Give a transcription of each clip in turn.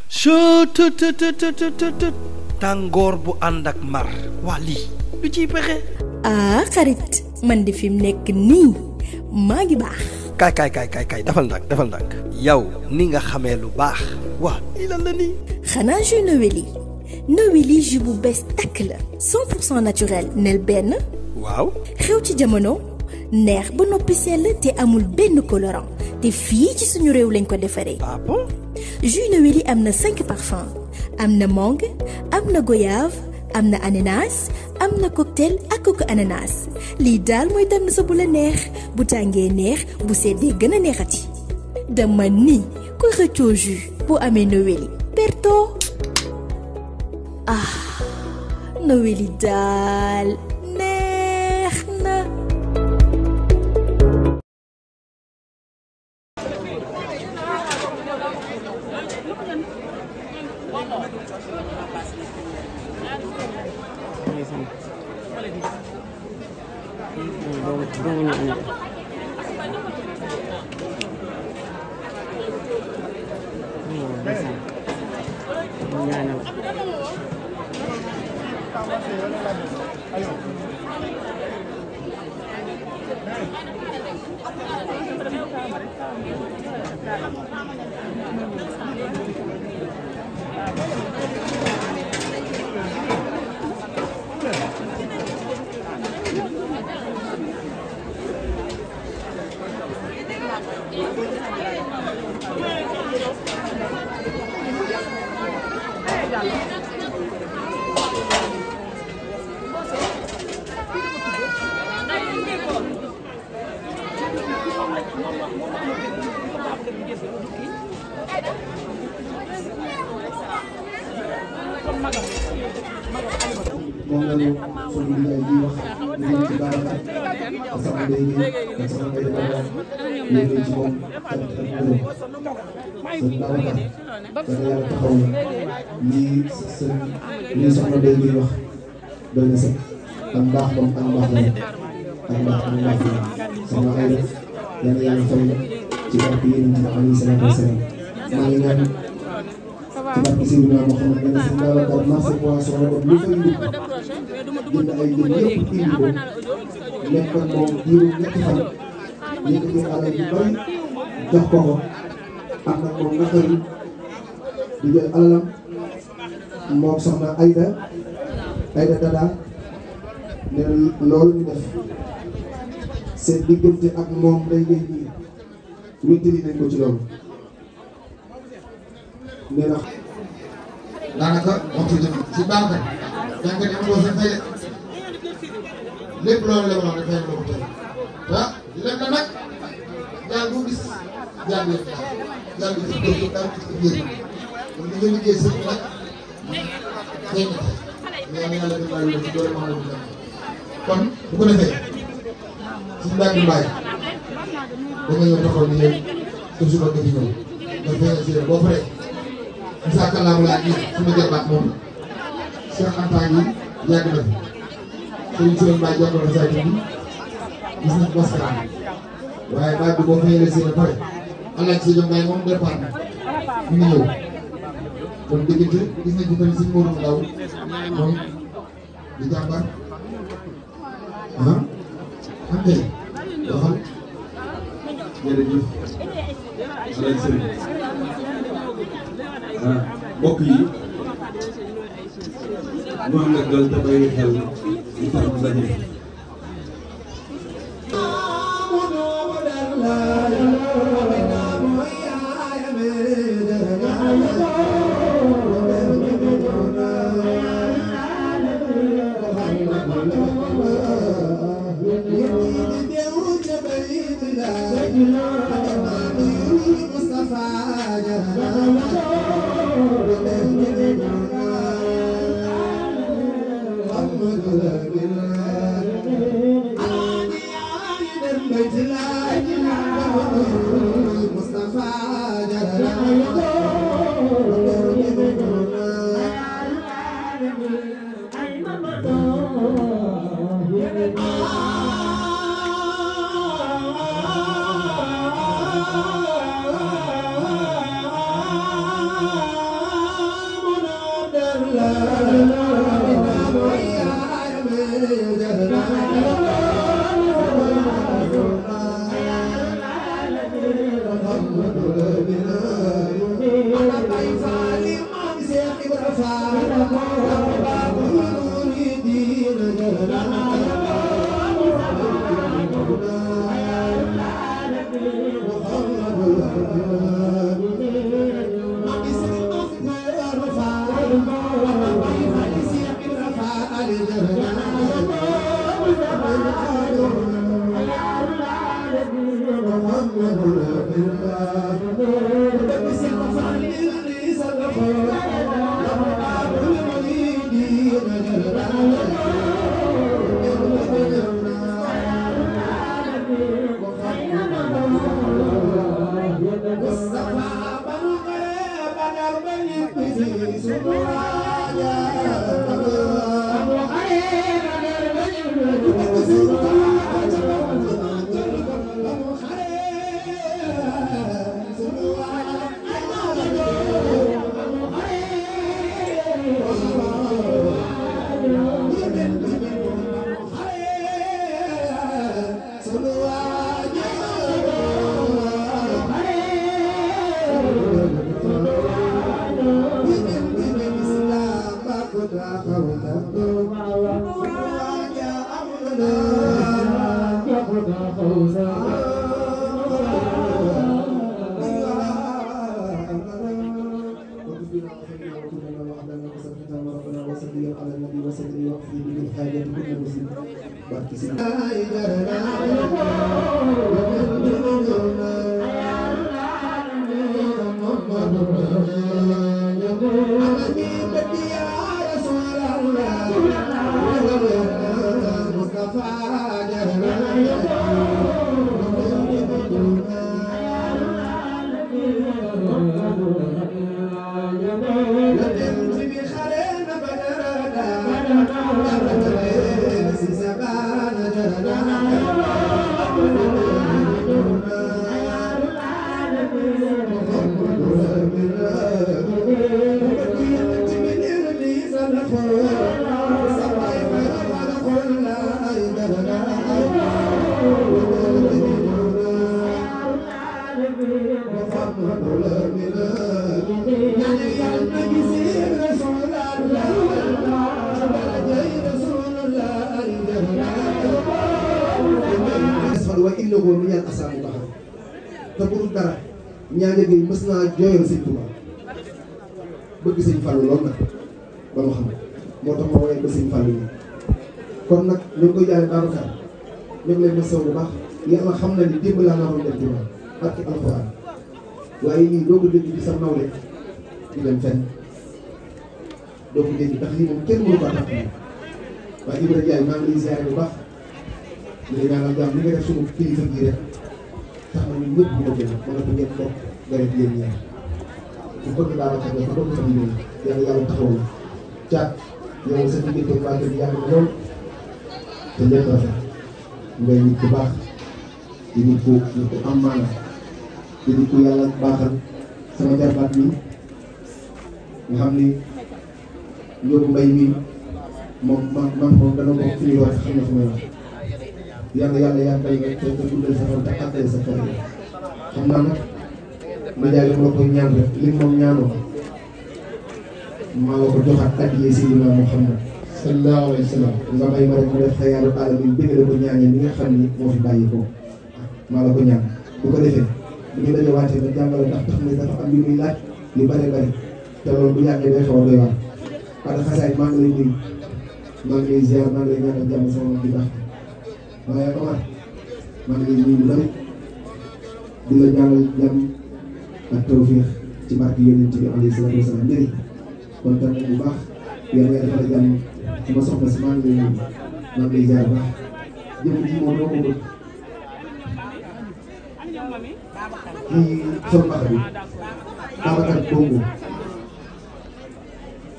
chut tàngoor bu ànd ak mar waa lii lu ciy pexe. ah xarit man de fi mu nekk nii maa ngi baax. kaay defal ndànk yow ni nga xamee lu baax waa lii lan la nii. xanaa jus Noëli jus bu bees takk la 100% naturel nel benn. waaw. xew ci jamono neex ba noppi sell te amul benn colorant te fii ci suñu réew lañ ko defaree. ah bon. jus Noëli am na 5 parfums am na mangue am na goyave am na ananas am na cocktail ak coco ananas lii daal mooy tànn sa bu la neex bu tàngee neex bu seddee gën a neexati dama ni ko xëccoo jus bu amee Noëli perto. ah Noëli daal neex na. moom la ñu suñu liggéey bi wax liggéey ci baraka ak sama mbéy mi ak sama mbéy mi liggéey ci moom ak suñu baraka dana yàlla taxaw lii soxna mbéy mi wax doy na sax ak mbaax moom ak mbaax la ak mbaax ak mbaax la soxna ay rek yàlla yàlla fay ci barke yéen ci alayhi salaatu wasalaam maa ngi ñaan ci barke Seydina Muhammad nee na sëñ Babacar marché poisson la lu fay dugg jënd ay jën yëpp indi ko lekk ak moom diiru ñetti fan yëkkati alal yu bari jox ko am na moom naqari di jël alalam moom soxna Aïda Dada nee na loolu ñu def seen diggante ak moom day ngay nii wéttali nañ ko ci loolu nee na daanaka waxtu bi tamit si Babacar jàngat am loo sa fay lépp loolu la wax dafay loo ko tey ah lépp nag daal bu gis daal di ci daal di ci biir kon li nga liggéey sëñ bi nag xëy na mais yàlla dimbali la ci doole ma xam kon bu ko defee suñu daal di bàyyi da nga ñëw taxaw ni yow toujours nga fi ñëw nga feeñal si boo paree Moussa Kalla laa ji sama jarbaat moom Cheikh Anta yi yàgg na fi Serigne Sëriñ Mbaye jokkoo na saa yi gis nañ mascara waaye baat bi boo feeñalee si ba pare alaaj si jom Mbaye moom départ na ñu ngi ñëw kon diggante gis nañ ko tamit si Modou Ndaw moom di jàmbar ah am tey waxal jërëjëf alaaj Sëriñ mbokk yi ñu am nag dal te bàyyi xel li tax mu daje Mustafa ñaane gi mës naa jooyal sëñ Touba bëgg sëñ Fallou lool nag ba ma xam moo tax ma woowee ba sëñ Fallou yi kon nag ñu ngi koy jaay Babacar ñu ngi leen di sew bu baax yàlla xam na ni démb laa naroon dem Touba barke alxuraan waaye lii doo ko dégg ci sa nawle di dem fenn doo ko dégg ndax lii moom kenn mënu ko tax waaye Ibrahima Ndiaye maa ngi lay ziare bu baax ñu ngi ñaanal jàmm li nga def suñu kilifa gi rek tax na ñun ñëpp ñu ko jël mën na ko ngeen bokk deret yéen ñaar ku bëgg Babacar la ku bëgg sa liggéey yàlla yàlla taxaw la caat yow sa diggante waa kër yàgg na lool te lépp rafet ngay nit ku baax di nit ku am maanaam di nit ku yàlla baaxal sama jarbaat mi nga xam ni Ndiobu Mbaye mi moom moom dana bokk fi ñuy wax xam na fu may wax yàlla yaa bay nga te guddal sa fan te àggale sa kër xam naa nag ma jaay dama la koy ñaan rek li moom ñaanoo maa la ko joxaat addiyee Seydina Muhammad sallallahu alayhi wa sallam nga may ma rek mu def xayaaru alamin bëgg la ko ñaanee li nga xam ni moo fi bàyyi ko maa la ko ñaan bu ko defee bu ñu dajawaatee ba jàngale ndax tax na dafa am yu muy laaj yu bare bare te loolu bu yàggee day xaw a doy waar parce que xasaay maa ngi lay nuyu maa ngi lay ziar maa ngi lay ñaanal jàmm sama di baax waaye Omar maa ngi lay nuyu lu bari di la ñaanal jàmm ak tawfiix ci barke yonent bi alayhi salaatu wasalaam njëriñ kontaan nañ bu baax yàlla nga defal jàmm sama soxna si maa ngi lay nuyu maa ngi lay ziar bu baax jëm ji moom doo ko bëgg kii sol max bi Babacar Bongo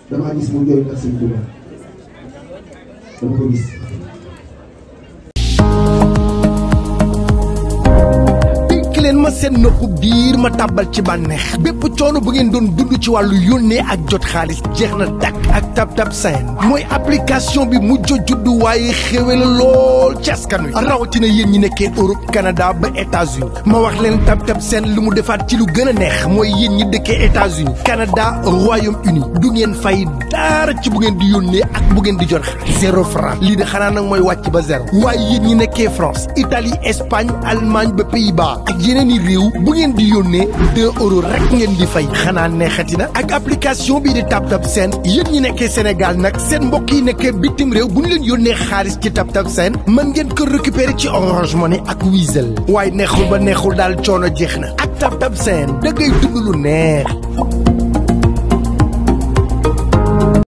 damaa gis mu jooy ndax sëñ Tuuba dama ko gis leen ma seen nopp biir ma tàbbal ci bànneex bépp coono bu ngeen doon dund ci wàllu yónnee ak jot xaalis jeex na dakk ak TapTap Send mooy application bi mujj juddu waaye xéwe la lool ci askan wi rawatina yéen ñi nekkee Europe Canada ba États-Unis ma wax leen TapTap Send lu mu defaat ci lu gën a neex mooy yéen ñi dëkkee États-Unis Canada Royaume-Uni du ngeen fay dara ci bu ngeen di yónnee ak bu ngeen di jot xaalis 0 franc lii de xanaa nag mooy wàcc ba zéro waaye yéen ñi nekkee France Italie Espagne Allemagne ba Pays-Bas yeneen i réew bu ngeen di yónnee 2 euros rek ngeen di fay xanaa neexati na ak application bii di TapTap Send yéen ñi nekkee Sénégal nag seen mbokk yi nekkee bitim réew bu ñu leen yónnee xaalis ci TapTap Send mën ngeen ko récupérer ci Orange Money ak Wizall waaye neexul ba neexul daal coono jeex na ak TapTap Send da ngay dund lu neex.